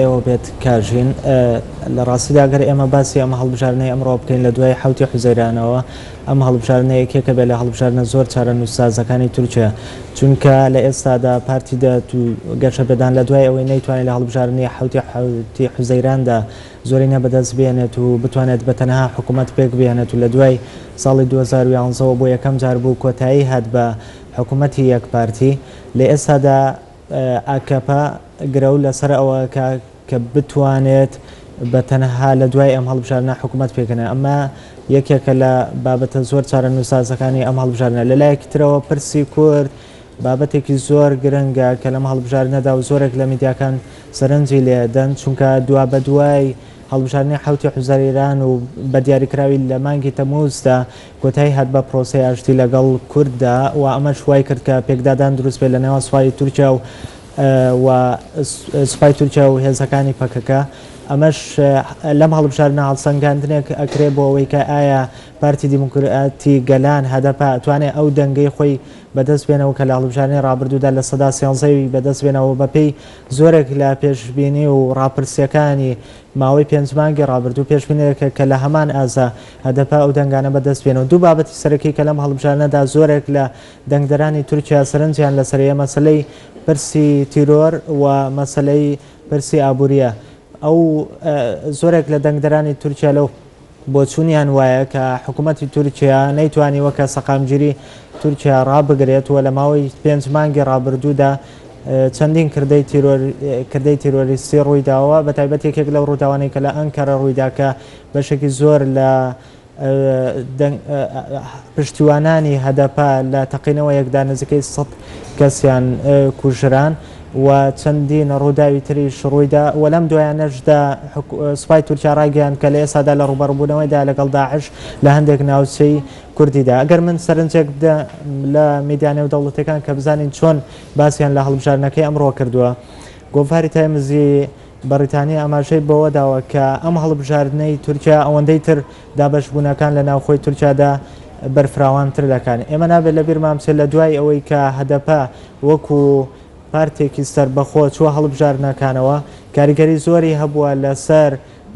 ئێوە بێت کاژین. لە ڕاستیدا گەر ئێمە باسی ئەم هەڵبژاردنەی ئەمڕۆ بکەین لە دوای حەوتی حوزەیرانەوە ئەم هەڵبژاردنە یەکێکە بێت لە هەڵبژاردنە زۆر چارەنووسسازەکانی تورکیا چونکە لە ئێستادا پارتی داد و گەشەپێدان لە دوای ئەوەی نەیتوانی لە هەڵبژاردنی حەوتی حەوتی حوزەیراندا زۆرینە بەدەست بێنێت و بتوانێت بە تەنها حکوومەت پێک بهێنێت و لە دوای ساڵی 2011 ەوە بۆ یەکەم جار بوو کۆتایی هات بە حکوومەتی یەک پارتی لە ئێستادا ئاکەپە گرەو لەسەر ئەوە ئەکا کە بتوانێت بە تەنها لە دوای ئەم هەڵبژاردنە حکوومەت پێکهێنێ. ئەمە یەکێکە لە بابەتە زۆر چارەنووسسازەکانی ئەم هەڵبژاردنە. لە لایەکی ترەوە پرسی کورد بابەتێکی زۆر گرنگە کە لەم هەڵبژاردنەدا و زۆرێک لە میدیاکان سەرنجی لێ دەن، چونکە دوابەدوای هەڵبژاردنی حەوتی حوزەریران و بە دیاریکراوی لە مانگی تەمووزدا کۆتایی هات بە پرۆسەی ئاشتی لەگەڵ کورددا و ئەمەش وای کرد کە پێکدادان دروست بێت لە نێوان سوپای تورکیا و و سوپای تورکیا و هێزەکانی پەکەکە. ئەمەش لەم هەڵبژاردنە هەڵسەنگاندنێک ئەکرێ بۆ ئەوەی کە ئایا پارتی دیموکراتی گەلان، هەدەپە، ئەتوانێ ئەو دەنگەی خۆی بەدەست بێنەوە کە لە هەڵبژاردنی ڕابردوودا 13% ی بەدەست بێنەوە بەپێی زۆرێک لە پێشبینی و ڕاپرسیەکانی ماوەی پێنج مانگی ڕابردوو پێشبینی دەکرێت کە لە هەمان ئازا هەدەپە ئەو دەنگانە بەدەست بێنەوە. دوو بابەتی سەرەکی کە لەم هەڵبژاردنەدا زۆرێک لە دەنگدەرانی تورکیا سەرنجیان لەسەرەیە مەسەلەی پرسی تیرۆر و مەسەلەی پرسی ئابوورییە. ئەو زۆرێک لە دەنگدەرانی تورکیا لەو بۆچوونیان وایە کە حکوومەتی تورکیا نەیتوانیوە کە سەقامگیری تورکیا ڕابگرێت و لە ماوەی پێنج مانگی ڕابردوودا چەندین کردەی تیرۆر کردەی تیرۆریستی ڕوویداوە بە تایبەت یەکێک لەو ڕووداوانەی کە لە ئەنکەرە ڕوویدا کە بەشێکی زۆر لە پشتیوانانی هەدەپە لە تەقینەوەیەکدا نزیکەی 100 کەسیان کوژران و چەندین ڕووداوی تریش ڕوویدا و لەم دوایانەشدا سوپای تورکیا ڕایگەیاند کە لە ئێستادا لە ڕووبەڕووبوونەوەیدا لەگەڵ داعش لە هەندێک ناوچەی کوردیدا. ئەگەر من سەرنجێک بدەم لە میدیا نێودەوڵەتیەکان کە بزانین چۆن باسیان لە هەڵبژاردنەکەی ئەمڕۆ کردووە، گۆڤاری تایمزی بەڕیتانی ئاماژەی بەوە داوە کە ئەم هەڵبژاردنەی تورکیا ئەوەندەی تر دابەشبوونەکان لە ناوخۆی تورکیادا بەرفراوانتر دەکات. ئێمە نابێت لەبیرمان بچێت لە دوای ئەوەی کە هەدەپە وەکو پارتێکی سەربەخۆ چووە هەڵبژاردنەکانەوە، کاریگەری زۆری هەبووە لەسەر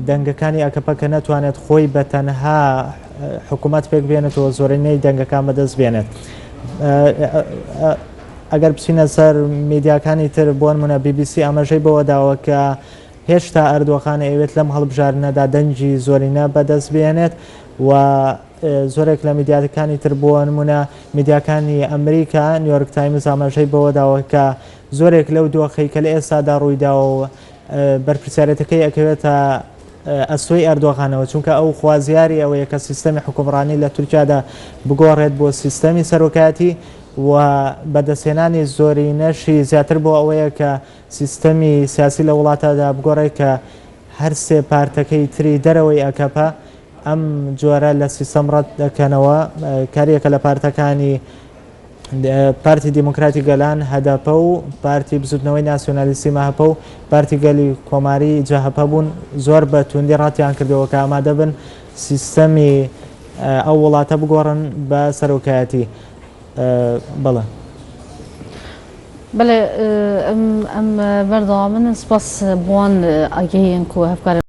دەنگەکانی ئەکەپە کە نەتوانێت خۆی بە تەنها حکوومەت پێک بێنێت و زۆرینەی دەنگەکان بەدەست بێنێت. ئەگەر بچینە سەر میدیاکانی تر بۆ نمونە بی بی سی ئاماژەی بەوە داوە کە هێشتا ئەردۆغان ئەیەوێت لەم هەڵبژاردنەدا دەنگی زۆرینە بەدەست بێنێت و زۆرێک لە میدیاکانی تر بۆ نمونە میدیاکانی ئەمریکا نیویۆرک تایمز ئاماژەی بەوە داوە کە زۆرێک لەو دۆخەی کە لە ئێستادا ڕوویداوە و بەرپرسیارێتەکەی ئەکەوێتە ئەستۆی ئەردۆغانەوە، چونکە ئەو خوازیاری ئەوەیە کە سیستەمی حوکمڕانی لە تورکیادا بگۆڕێت بۆ سیستەمی سەرۆکایەتی و بەدەستهێنانی زۆرینەشی زیاتر بۆ ئەوەیە کە سیستەمی سیاسی لە وڵاتەدا بگۆڕێت کە هەرسێ پارتەکەی تری دەرەوەی ئەکەپە ئەم جۆرە لە سیستەم ڕەت دەکەنەوە کاریەکە لە پارتەکانی پارتی دیموکراتی گەلان، هەدەپە، و پارتی بزوتنەوەی ناسیۆنالیستی، مەهەپە، و پارتی گەلی کۆماری، جەهەپە، بوون، زۆر بە توندی ڕەتیان کردەوە کە ئامادە بن سیستەمی ئەو وڵاتە بگۆڕن بە سەرۆکایەتی. بەڵێ. بەڵێ ئەم بەردەوامن سپاس بۆ وان ئاگهیەن کو هەڤکارên.